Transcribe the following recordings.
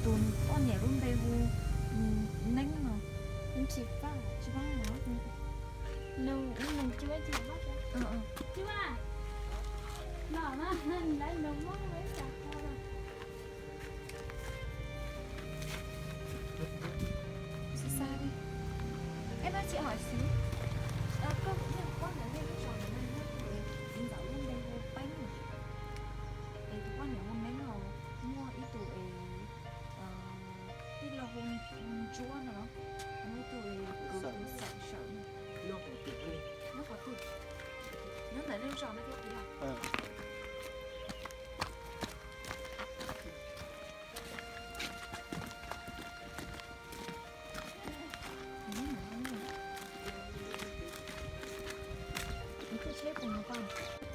tus poj niam lub npe hu Neeb no, tsis pab, tsis pab no. Xav xav li. Eb, no tsis hais xwb, koj kuv yeej paub ntawm nej lub zos ntawd no, txiv ntxawm lub npe hu Peeb, es tus poj niam hu Neeb, muaj ib tug es tij laug hu Ntsuab no, muaj ib tug kwv hu Xeem Sawm. Nyob qhov twg? Nyob ntawm nej lub zos no thiab puas yog?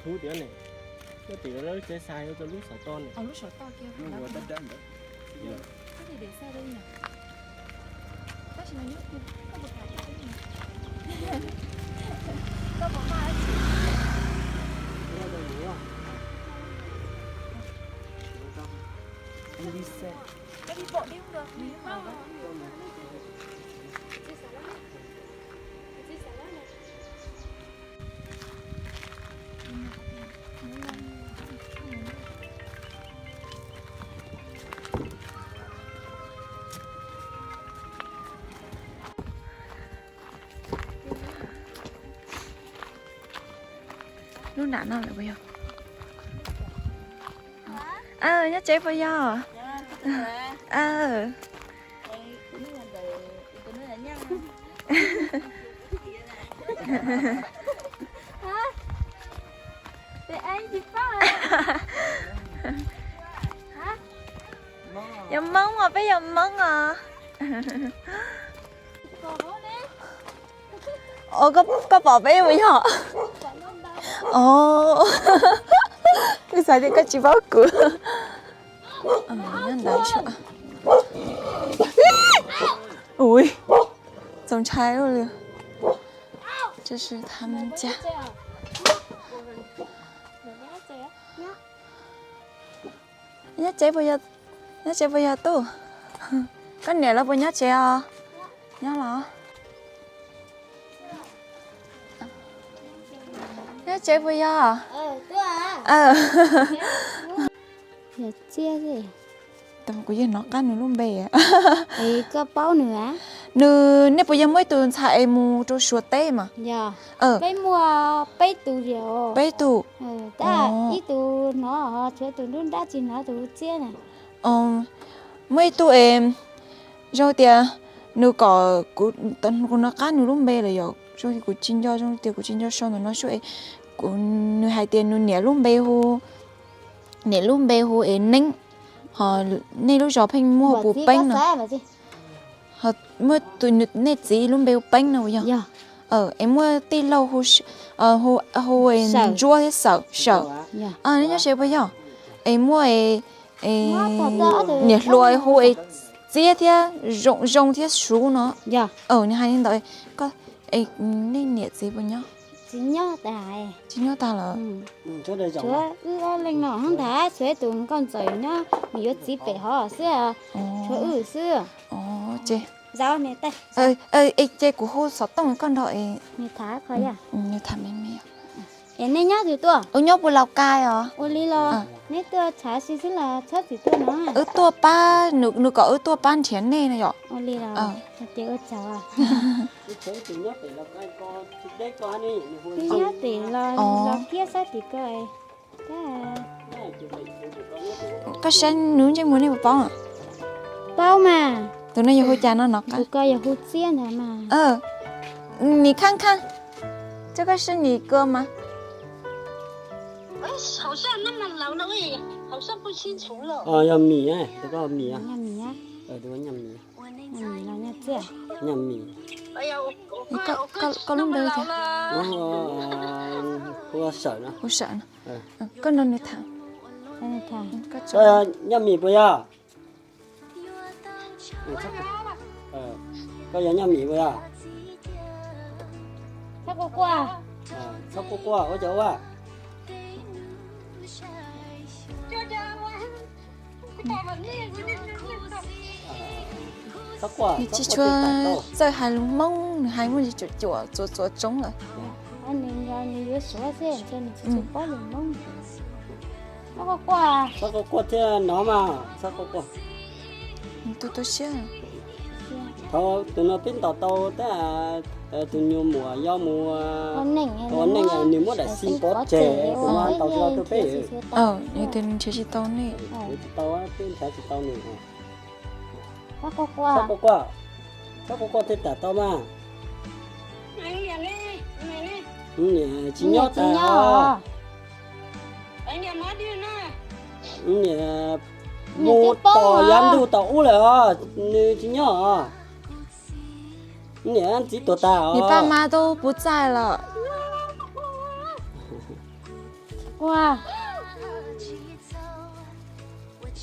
Hu tias ne, koj tim lub tsev xav yuav tau lub saum toj ne. Lub saum toj kiag. Koj tim xav li na. Tab sis mas koj puas tham tau li na? Koj puas maj dab tsi? Koj li pom dib ntawd. Lub nram no lawm puas yog? Nyob tsev puas yog? Yog Hmoob os, peb yog Hmoob os. Koj pom peb puas yog? Kuv xav tias koj tsis paub kuv. Ui, txaus ntshai li. Nyob tsev puas yog, nyob tsev puas yog tub? Koj niam lawv puas nyob tsev os? Nyob los? Nyob tsev puas yog? Yog Txiab. Kuv yeej hnov qab nws lub npe. Koj paub nws? Nws, nej puas yog muaj ib tug ntxhais es mus rau Suav teb mas? Peb muaj peb tus. Peb tus. Tab ib tus hnov, tshuav tus nruab nrab tsis hnov, tus hu Txiab na. Muaj ib tug es zoo tias nws kom kuv, kuv hnov qab nws lub npe lawm yom, zoo tias kuv tsis nco, zoo tias kuv tsis nco sau ntawm no sub es, kuv, nws hais tias nws niam lub npe hu, niam lub npe hu es Neeb, ho nej lub zos pheej muaj hu Peeb no. Ho muaj tus nej txiv lub npe hu Peeb no puas yog? Es muaj tij laug hu Ntsuab thiab Xawm, Sawm. Nej nyob tsev puas yog? Es muaj niam hluas hu es Txiab thiab Zoo thiab Suv no. Nws hais li ntawd. Nej niam txiv puas nyob? Tsis nyob tas lawm. Tshuav wb ob leeg no ntag, tshuav tus nkauj ntxawm nyob, nws yuav txiv pem hov xwb, tshuav wb xwb. Ces kuv hu xov tooj koj nrog nws tham me me. Es nej nyob twg tuaj? Wb nyob puag Laus Kais os. Ua li los neb tuaj tshav si xwb los txhob txwm tuaj no. Wb tuaj pab, nws kom wb tuaj pab nrhiav nej no yom. Ua li los ces ua tsaug. Wb nyob pem los kiab sab tim ko. Koj saib nws ntsej muag nej puas paub? Paub mas. Tus no yog hu cas no no? Tus ko yog hu Txiab ntag mas. Nim khaj khaj, coj koj saib nim kua mas. Yog Mim, tus ko Mim. Tus ko Mim. Koj lub npe li cas? Hu Sawm no. Koj nrog nws tham. Koj yog Nyob Mim puas yog? Koj yog Nyob Mim puas yog? Txhob quaj quaj, ua cas ua? Nws tsis tshua txawj hais lus Hmoob, nws hais muaj li cuam cuam txuas txuas tsoov lawm. Txhob quaj quaj thiab no mas, txhob quaj quaj. Tu tu siab. Thaum tus no peb ntaus tau tab, tus nyuag muam yau mus ua neej, nws muab daim xis pov tseg, tus no ntaus tsis tau peb. Nws tias nws nrhiav tsis tau nej. Nrhiav tsis tau, peb nrhiav tsis tau nws. Txhob quaj quaj, txhob quaj quaj thiaj tham tau mas. Niam tsis nyob tas os. Niam mus tom yav ntug tom ub lawm os, nws tsis nyob os. Niam txiv tuag tas os.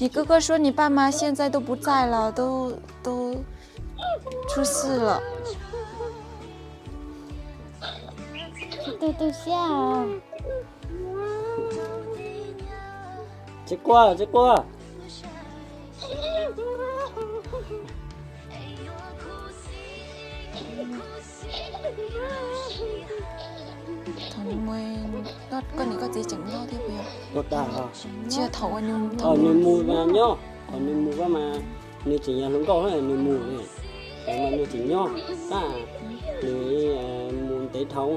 你哥哥说你爸妈现在都不在了，都，都出事了。 Tsis quaj, tsis quaj. Thaum nws mus, koj niam koj txiv tseem nyob thiab puas yog? Tuag tas. Tsis yog, thaum uas nws mus mas nyob, thaum nws mus mas nws tseem yog hluas nkauj, nws mus, mas nws tseem nyob, tab nws mus ntev dhau,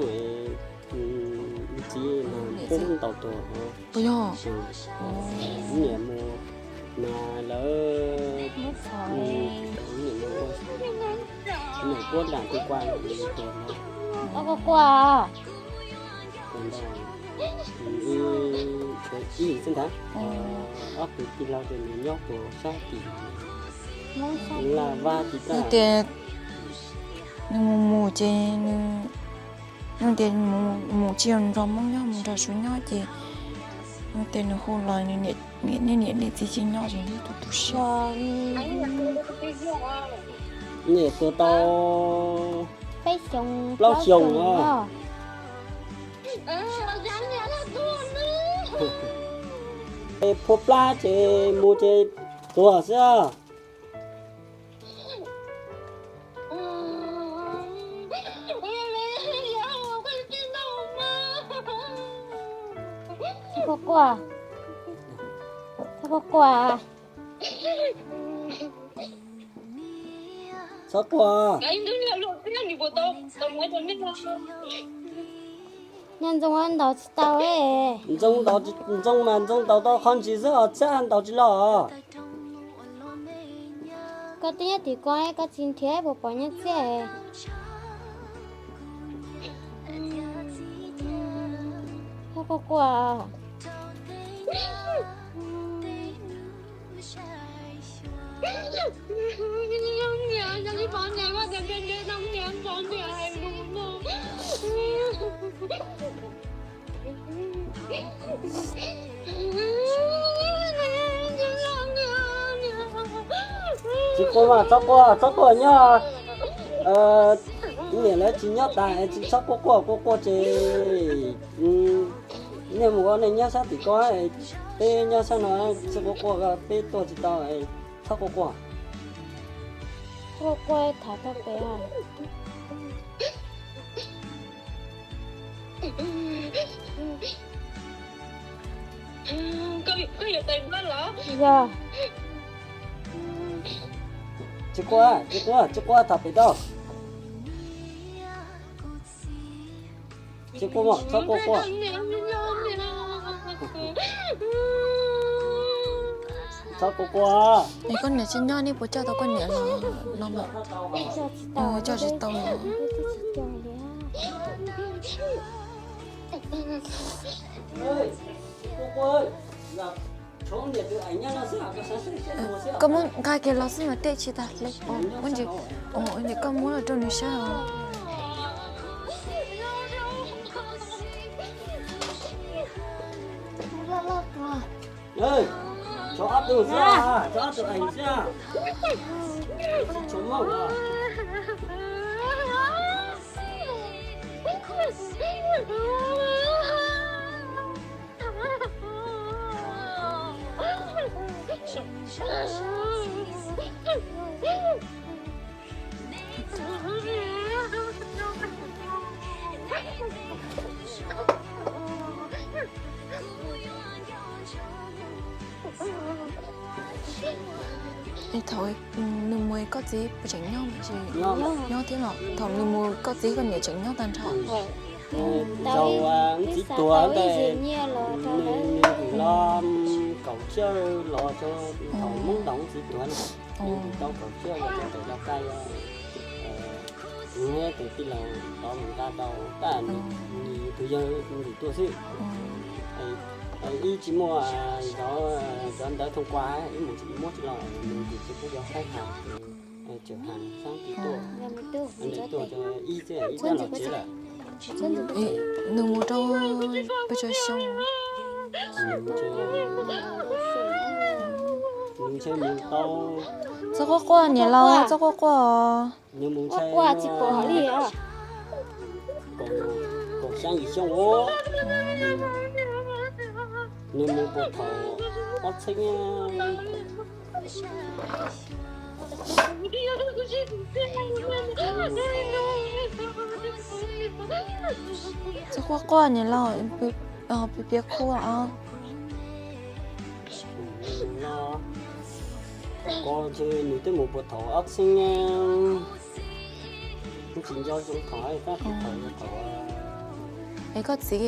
txiv pub ntaus tuag. Puas yog? Niam mus mas lawv, niam mus ua, niam puab nram ti kua tuag no. Ib xwb ntag, ob tug tij laug ces nws nyob puas sab tim Laj Vab tim tas. Tias nws mus mus ces nws, nws tias mus tsis yog nrog Hmoob nyob, mus nrog Suav nyob ces nws tias nws hu los nws niam, niam niam txiv tsis nyob ces nws tu tu siab. Niam tuag tau plaub xyoos os. Phua plab ces mus ces tuag xwb. Txhob quaj, txhob quaj. Txhob quaj. Nyob Ntxoo ntaus tsis tau. Ntxoo mas Ntxoo ntaus tau qhov ntsis xwb os, Txhab ntaus tsis los. Koj twb nyob tim ko, koj tsis nrhiav puas pom nyob txiaj. Txhob quaj quaj. Tsis quaj mas, txhob quaj, txhob quaj nyob. Niam lawv tsis nyob tas, tsis txhob quaj quaj, quaj quaj ces nej mus ua neej nyob sab tim ko, peb nyob sab no, txhob quaj quaj, peb tuaj tsis tau, txhob quaj quaj. Quaj quaj tham tau pem. Yog. Tsis quaj, tsis quaj, tsis quaj, tham pem tau. Tsis quaj, txhob quaj quaj. Txhob quaj quaj. Es koj niam tsis nyob, nej puas coj tau koj niam los no mas? Coj tsis tau. Koj muab nqa kiag los xwb mas tej tsis tas hle. Ua ntsis, ua ntsis koj muab rau nws saib os. Tshuav ob tug xwb, tshuav ob tug ees xwb. Tshuav Hmoob. Thaum nws mus koj txiv puas tseem nyob? Nyob thiab los? Thaum nws mus koj txiv koj niam tseem nyob tag nrho? Tau, txiv tuag ntawd, nws los kaum xyoo los, thaum Hmoob Doos txiv tuag na, nws tau kaum xyoo los rau pem Lauj Kaij, nws thiab tus tij laug tau mus nqa tau, tab nws tus yawg ntxim tuag xwb. Ib tsis muaj zov, zov ntawv thooj kua, ib mus tsis muab tsis los, nws ntxim tuag, kuj yog qaib has, tseem has xyab tsis tuaj, tuaj ib txhiab ib txhiab los tsev lawm. Nws mus rau pes tsawg xyoo? Nws ntshe mus tau, txhob quaj quaj niam laus, txhob quaj quaj. Nws mus ntshe quaj tsis pom li, kaum xya yim xyoo. Nws mus puag thaum ob txhiab. Txhob quaj quaj niam laus, piav qhuas os. Ko ntshe nws twb mus puag thaum ob txhiab, tsis nco zoo thaum, thaum, thaum. Es koj txiv,